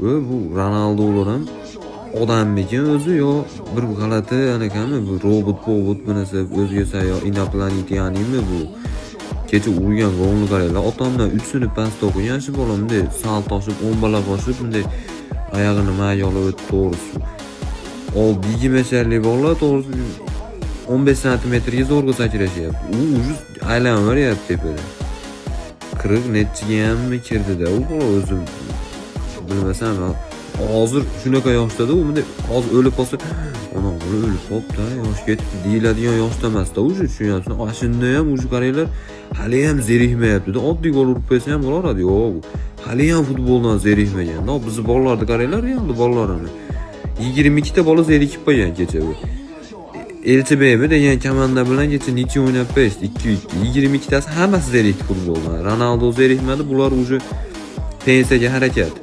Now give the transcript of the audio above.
Va bu Ronaldolar ham odammikin o'zi yo bir g'alati anaqami bu, robot bobot bir narsa, o'ziga yo инопланетянин mi bu? Kecha urgan golni qaranglar. Otamdan 3 sinf pastda o'qigan shu bola bunday salto oshib, o'mbalab oshib, bunday oyog'ini maga olib o'tdi, to'g'risi. Oldi 20 bola, to'g'risi, 15 santimetrga zo'rg'a sakrashyapti. U уже aylanaveryapti tepada. 40 nechiga kirdida u bola o'zi, bilmasam, hozir shunaqa yoshdada u. Bunday hozir o'lib qolsa, "Ona, bola o'lib qolibdi, yosh ketibdi", deyiladigan yoshda emasda уже, tushunyapsizmi? Ana shunda ham уже qaranglar, haliyam zerikmayaptida. Oddiy gol urib qo'ysa ham bo'laveradi. Yo'q, haliyam futboldan zerikmaganda. Bizni bolalarni qaranglar, Realni bolalarini, 22 ta bola zerikib qo'ygan. Kecha bu Elchibeymi degan komanda bilan kecha ничья o'ynab berishdi, 2-2. 22 tasi hammasi zerikdi futboldan, Ronaldo zerikmadi. Bular уже pensiyaga harakat.